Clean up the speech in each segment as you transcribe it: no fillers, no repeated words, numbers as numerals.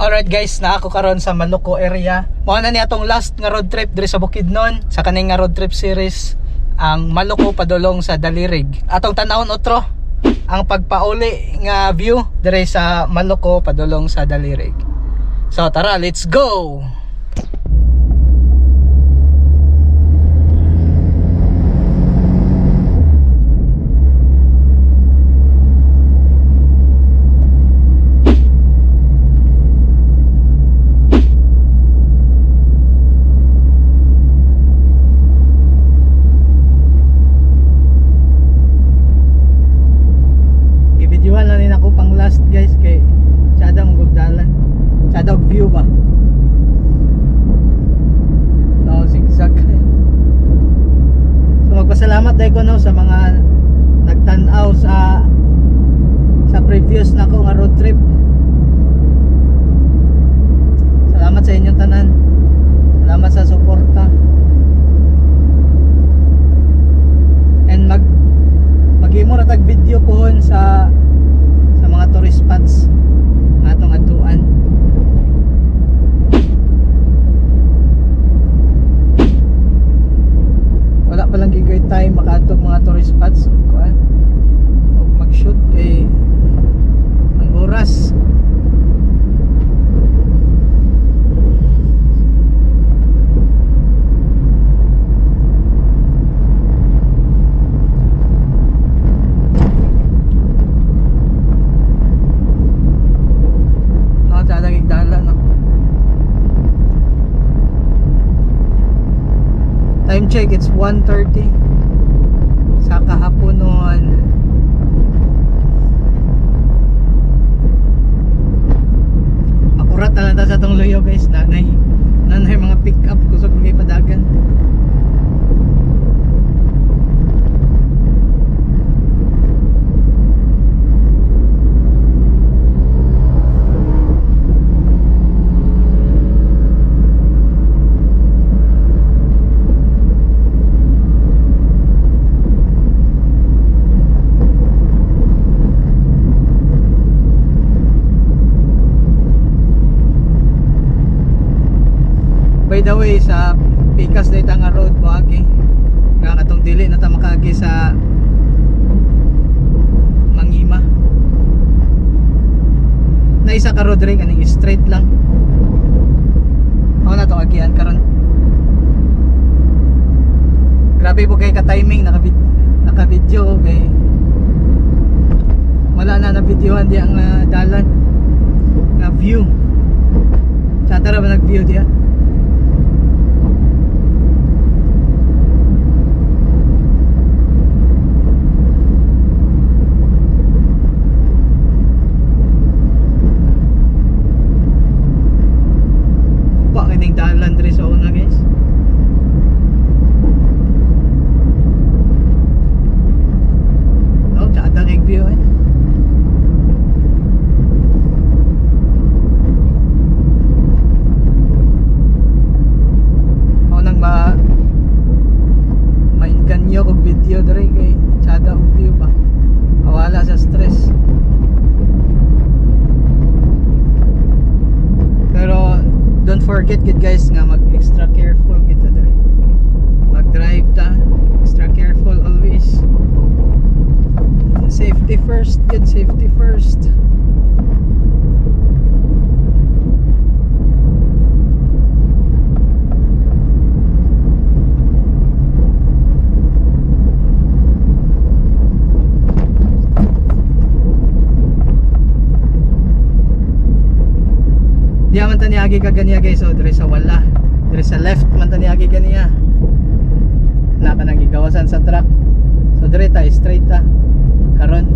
Alright guys, na ako karon sa Maluko area. Mao na ni atong last nga road trip diri sa Bukidnon sa kaning nga road trip series, ang Maluko padulong sa Dalirig. Atong tan-awon otro ang pagpauli nga view diri sa Maluko padulong sa Dalirig. So tara, let's go. I-videohan lang din ako pang last, guys, kay tsada mong gugdalan. Tsada og view ba? No, zigzag. So magpasalamat dahil ko, no, sa mga nagtan-aw sa previous na ko nga road trip. Salamat sa inyong tanan. Salamat sa suporta. And maghimo ra tag video pohon sa mga tourist spots nga atong adtuan. Wala pa lang gigoy time makaadto og mga tourist spots ug kuan ug mag-shoot kay ang oras. No, tsada dala, no. Time check, it's 1:30 sa kahaponon. Akurat na lang ta sa atong luyo, guys, nanay. Nanay mga pick up kusog mga padagan. By the way, sa pikas na nga road moagi nga katong dili na ta makaagi sa Mangima. Na isa ka road ring aning straight lang. Mao na tong agian karon. Grabe po kay ka timing naka-video kay wala na na videohan di ang dalan nga view. Sa tara ba nag-view diya? Pa kining dalan diri sa una, guys. Oh, tsada kay view eh. Ako nang mainganyo kog video diri kay tsada og view ba. Mawala sa stress. Pero don't forget gid, guys, nga mag extra careful kita diri. Mag-drive ta, extra careful always. Safety first, good safety first. Di man ta niagi ka ganiya, guys, so dire sa wala. Dire sa left man ta niagi ganiya. Na ka nang gigawasan sa truck. So dire ta straight ta karon.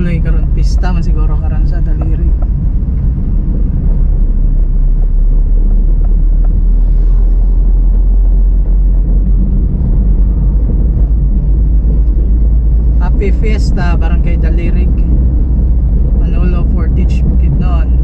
Gulay karon, pista man siguro karon sa Dalirig. Happy Fiesta, Barangay Dalirig, Manolo Fortich, Bukidnon.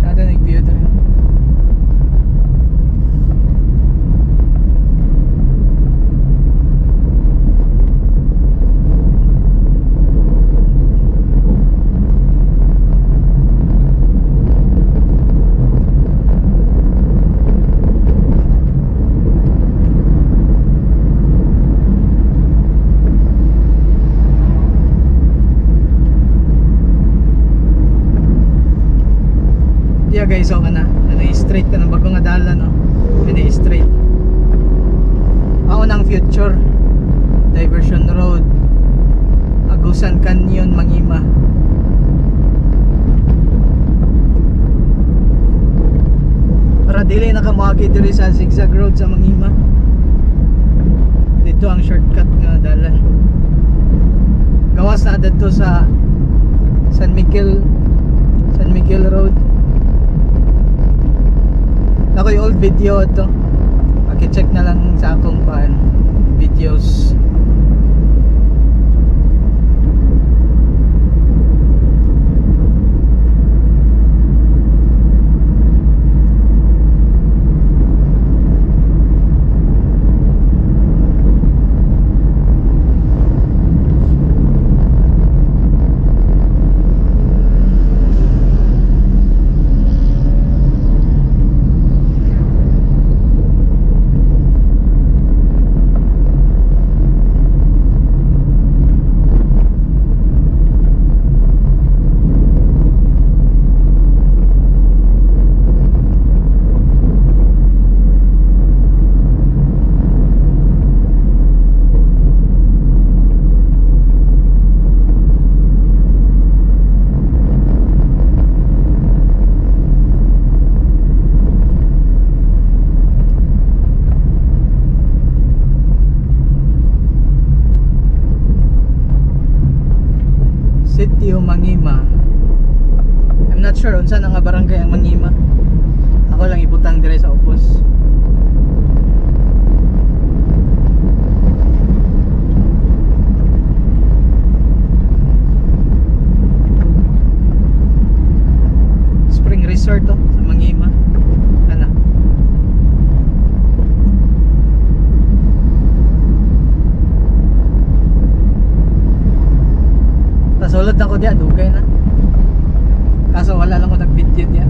Sada nag-view diri. Yeah guys, so kana, ano, straight ka ng bago nga dala, no. Kana straight. Ako ng future diversion road. Agusan Canyon, Mangima. Para dili na ka moagi diri sa zigzag road sa Mangima. Dito ang shortcut nga dalan. Gawas na dadto sa San Miguel, San Miguel Road. Ako yung old video ito. Paki-check na lang sa akong pan videos. Sitio Mangima. I'm not sure unsa na nga barangay ang Mangima. Ako lang ibutang dire sa ubos. Spring Resort to sa Mangima. Ana. Pasulod ako diya, dugay na. Kaso wala lang ko nag-video diya.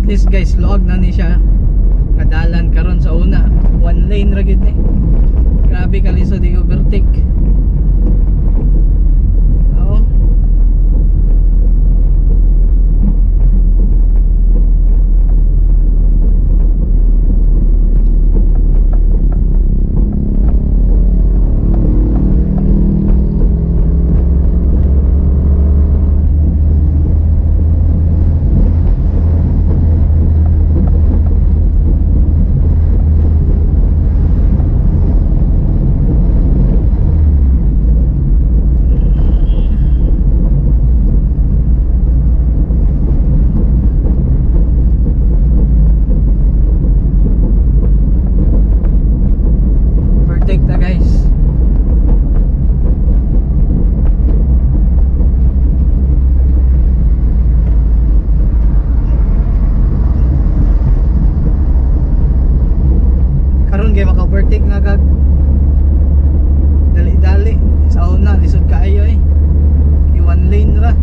Least, guys, luag na ni siya nga dalan karon. Sa una, one lane ra gyud ni. Grabe ka lisod i-overtake. Oo. Overtake ta, guys. Karon kay maka-overtake na kag dali-dali. Sa una, lisod kaayo eh. I one lane ra.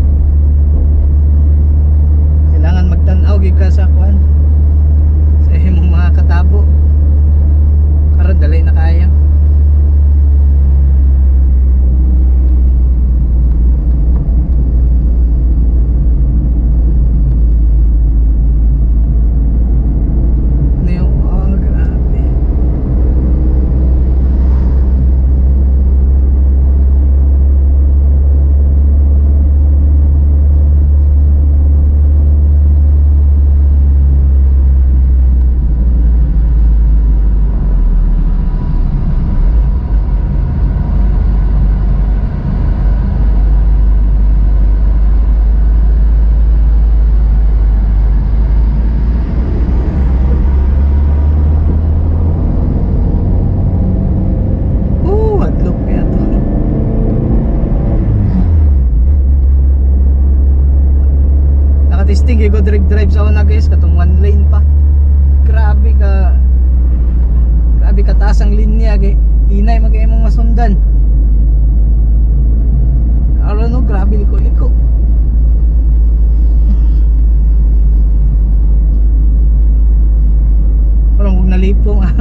Kailangan magtan-aw gyud ka sa kuan, sa imong mga katabo. Karon dali na kaya. Ano yung, oh, grabe. Oh, hadlok kaya to. Nakatesting kay go direct drive sa una, guys, katong one lane pa. Grabe ka taas ang linya kay hinay magay imong masundan. Karon no, grabe liko-liko. Parang huwag nalipong ah.